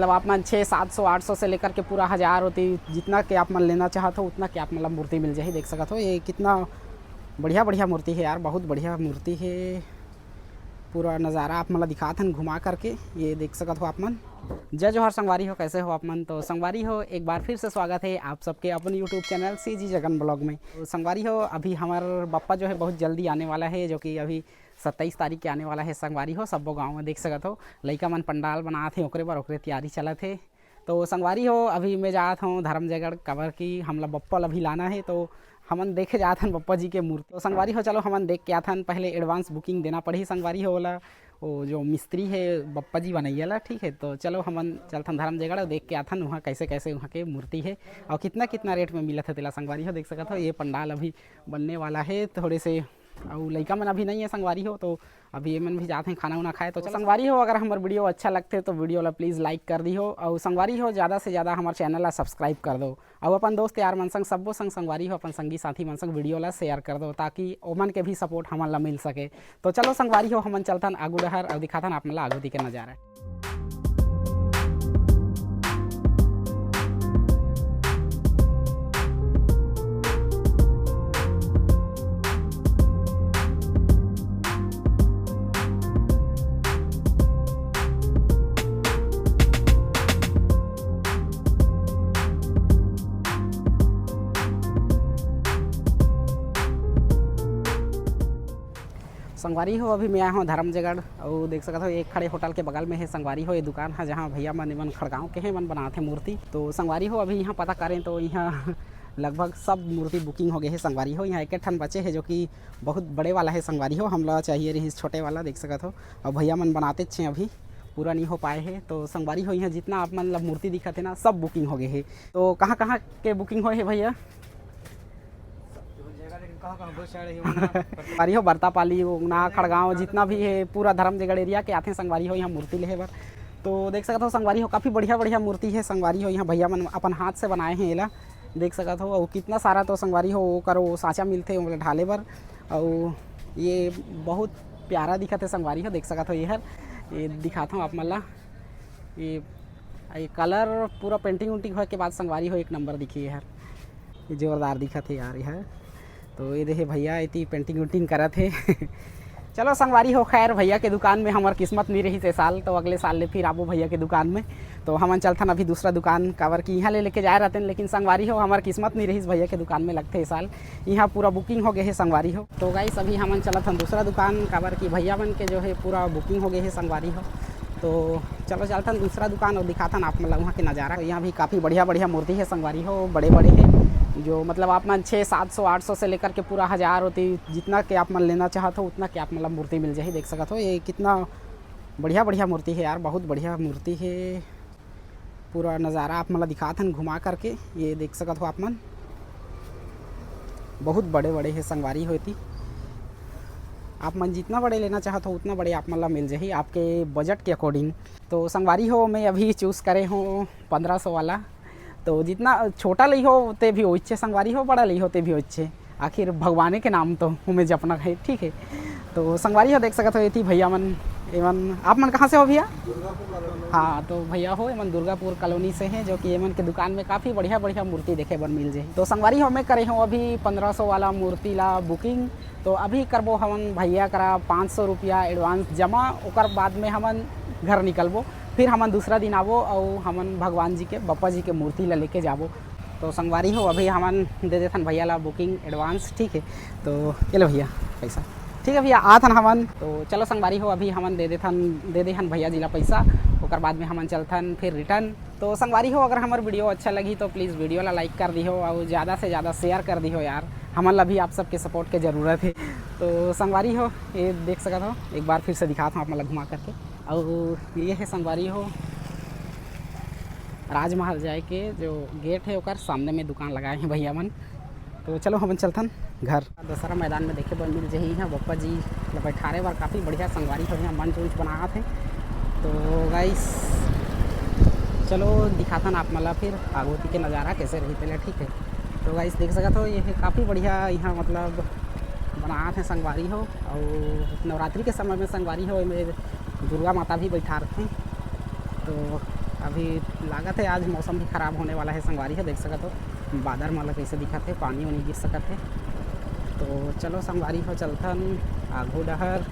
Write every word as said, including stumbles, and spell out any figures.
मतलब आप मन छः सौ, सात सौ, आठ सौ से लेकर के पूरा हज़ार होती, जितना के आप मन लेना चाहत हो उतना के आप मन ला मूर्ति मिल जाही। देख सकत हो ये कितना बढ़िया बढ़िया मूर्ति है यार, बहुत बढ़िया मूर्ति है। पूरा नज़ारा आप मन ला दिखात हन घुमा करके, ये देख सकत हो आप मन। जय जोहार संगवारी हो, कैसे हो आप मन? तो संगवारी हो, एक बार फिर से स्वागत है आप सबके अपन YouTube channel CG Jagan blog में। तो संगवारी हो, अभी हमार बप्पा जो है बहुत जल्दी आने वाला है, जो कि अभी सत्ताईस तारीख के आने वाला है संगवारी हो। सब्बो गांव में देख सकत हो लइका मन पंडाल बनात हे, ओकरे बर ओकरे तैयारी चलत हे। तो संगवारी हो, अभी मैं जात हूँ धर्मजयगढ़, काबर कि हमला बप्पा ला भी लाना है, तो हमन देखे जात हन बप्पा जी के मूर्ति। तो संगवारी हो, चलो हमन देख के आथन। पहले एडवांस बुकिंग देना पड़ही संगवारी हो ओला, वो जो मिस्त्री है बप्पा जी बनैया ला, ठीक है। तो चलो हमन चलथन धर्मजयगढ़ और देख के आथन वहाँ कैसे कैसे वहाँ के मूर्ति है और कितना कितना रेट में मिलत है तेला। संगवारी हो, देख सकत हो ये पंडाल अभी बनने वाला है थोड़े से, अउ लइका मन अभी नहीं है संगवारी हो, तो अभी ये मन भी जात हैं खाना उना खाए। तो चलो संगवारी हो, अगर हमार वीडियो अच्छा लगथे तो वीडियो ला प्लीज लाइक कर दिहो, अउ संगवारी हो ज़्यादा से ज़्यादा हमार चैनल ला सब्सक्राइब कर दो, अउ अपन दोस्त यार मन संग, सब्बो संग संगवारी हो, अपन संगी साथी मन संग वीडियो ला शेयर कर दो, ताकि ओमन के भी सपोर्ट हमन ला मिल सके। तो चलो संगवारी हो, हमन चलथन आगू डहर अउ दिखाथन आप मन ला आगू दी के नजारा। संगवारी हो, अभी मैं आया हूँ धर्मजयगढ़, अउ देख सकत हो एक खड़े होटल के बगल में है संगवारी हो ये दुकान है, जहाँ भैया मन, एमन खड़गांव के हैं, एमन बनात हैं मूर्ति। तो संगवारी हो, अभी यहाँ पता करें तो यहाँ लगभग सब मूर्ति बुकिंग हो गए है संगवारी हो। यहाँ एक ठन बचे है जो कि बहुत बड़े वाला है संगवारी हो, हमला चाहिए रहिस छोटे वाला, देख सकत हो। अउ भैया मन बनाते छे, अभी पूरा नहीं हो पाए है। तो संगवारी हो, यहाँ जितना आप मन ला मूर्ति दिखत है ना, सब बुकिंग हो गए है। तो कहाँ कहाँ के बुकिंग होए है भैया? संगवारी हो, बरतापाली, उगना, खड़गांव, जितना भी है पूरा धर्मजयगढ़ एरिया के आथे संगवारी हो यहाँ मूर्ति लेहे बर। तो देख सकत हो संगवारी हो, काफ़ी बढ़िया बढ़िया मूर्ति है संगवारी हो। यहाँ भैया मन अपन हाथ से बनाए हैं एला, देख सकत हो। अउ कितना सारा तो संगवारी हो ओकर वो सांचा मिलथे ओला ढाले बर। अउ ये बहुत प्यारा दिखत है संगवारी हो, देख सकत हो। ये हर ये दिखात हूँ आप मन ला, ये, ये कलर पूरा पेंटिंग उंटिंग होए के बाद संगवारी हो एक नंबर दिखी ये हर। ये जोरदार दिखत है यार ये हर। तो ये देखे भैया एती पेंटिंग उंटिंग करत है। चलो संगवारी हो, खैर भैया के दुकान में हमार किस्मत नहीं रही से साल, तो अगले साल ले फिर आबो भैया के दुकान में। तो हमन चलथन अभी दूसरा दुकान, काबर कि यहाँ ले लेके जाए रहते हैं, लेकिन संगवारी हो हमार किस्मत नहीं रही भैया के दुकान में लगते इस साल। यहाँ पूरा बुकिंग हो गए है संगवारी हो। तो गाइस अभी हमन चलत हन दूसरा दुकान, काबर कि भैया मन के जो है पूरा बुकिंग हो गए है संगवारी हो। तो चलो चलथन दूसरा दुकान और दिखाथन आप मन ला वहाँ के नज़ारा। यहाँ भी काफ़ी बढ़िया बढ़िया मूर्ति है संगवारी हो, बड़े बड़े है, जो मतलब आप मन छः सात सौ आठ सौ से लेकर के पूरा हज़ार होती, जितना के आप मन लेना चाहत हो उतना के आप मन ला मूर्ति मिल जाही। देख सकत हो ये कितना बढ़िया बढ़िया मूर्ति है यार, बहुत बढ़िया मूर्ति है। पूरा नज़ारा आप मन ला दिखात हन घुमा करके, ये देख सकत हो आप मन, बहुत बड़े बड़े है संगवारी हो एती। आप मन जितना बड़े लेना चाहत हो उतना बड़े आप मन ला मिल जाही आपके बजट के अकॉर्डिंग। तो संगवारी हो मैं अभी चूज़ करे हूँ पन्द्रह सौ वाला। तो जितना छोटा लई हो ते भी ओइच्छे संगवारी हो, बड़ा लई हो ते भी ओइच्छे, आखिर भगवाने के नाम तो हमें जपना है, ठीक है। तो संगवारी हो देख सकत हो एती भैया मन, एमन आप मन कहाँ से हो भैया? हाँ तो भैया हो एमन दुर्गापुर कॉलोनी से हैं, जो कि एमन के दुकान में काफ़ी बढ़िया बढ़िया मूर्ति देखे बर मिल जाही। तो संगवारी हो मैं करे हूँ अभी पन्द्रह सौ वाला मूर्ति ला बुकिंग। तो अभी करबो हमन भैया करा पाँच सौ रुपया एडवांस जमा, ओकर बाद में हमन घर निकलबो, फिर हमन दूसरा दिन आबो अउ हमन भगवान जी के, बप्पा जी के मूर्ति ला लेके जाबो। तो संगवारी हो अभी हमन दे देथन भैया ला बुकिंग एडवांस, ठीक है। तो ये लो भैया पैसा, ठीक है भैया आथन हमन। तो चलो संगवारी हो अभी हमन दे देथन, दे देहन भैया जी ला पैसा, ओकर बाद में हमन चलथन फिर रिटर्न। तो संगवारी हो अगर हमार वीडियो अच्छा लगी तो प्लीज़ वीडियो ला लाइक कर दिहो और ज़्यादा से ज़्यादा शेयर कर दिहो यार, हमन ला भी आप सबके सपोर्ट के ज़रूरत है। तो संगवारी हो ये देख सकत हो, एक बार फिर से दिखात हूँ आप मन ला घुमा करके। और ये है संगवारी हो राजमहल जाए के जो गेट है ओकर सामने में दुकान लगाए हैं भैया मन। तो चलो हमन चलथन घर। दशहरा मैदान में देखे बर मिल जाही यहाँ बप्पा जी ला बैठारे बर काफ़ी बढ़िया संगवारी हो यहाँ मंच उंच बनात है। तो गाइस चलो दिखाथन आप मन ला फिर आगोती के नज़ारा कैसे रही तेला, ठीक है। तो गाइस देख सकत हो ये है काफ़ी बढ़िया यहाँ मतलब बनात है संगवारी हो। और नवरात्रि के समय में संगवारी हो एमे दुर्गा माता भी बैठारथे। तो अभी लागत हे आज मौसम भी खराब होने वाला हे संगवारी हो, देख सकत हो बादर मन ला कइसे दिखत हे, पानी उनी गिर सकत हे। तो चलो संगवारी हो, चलथन आगू डहर।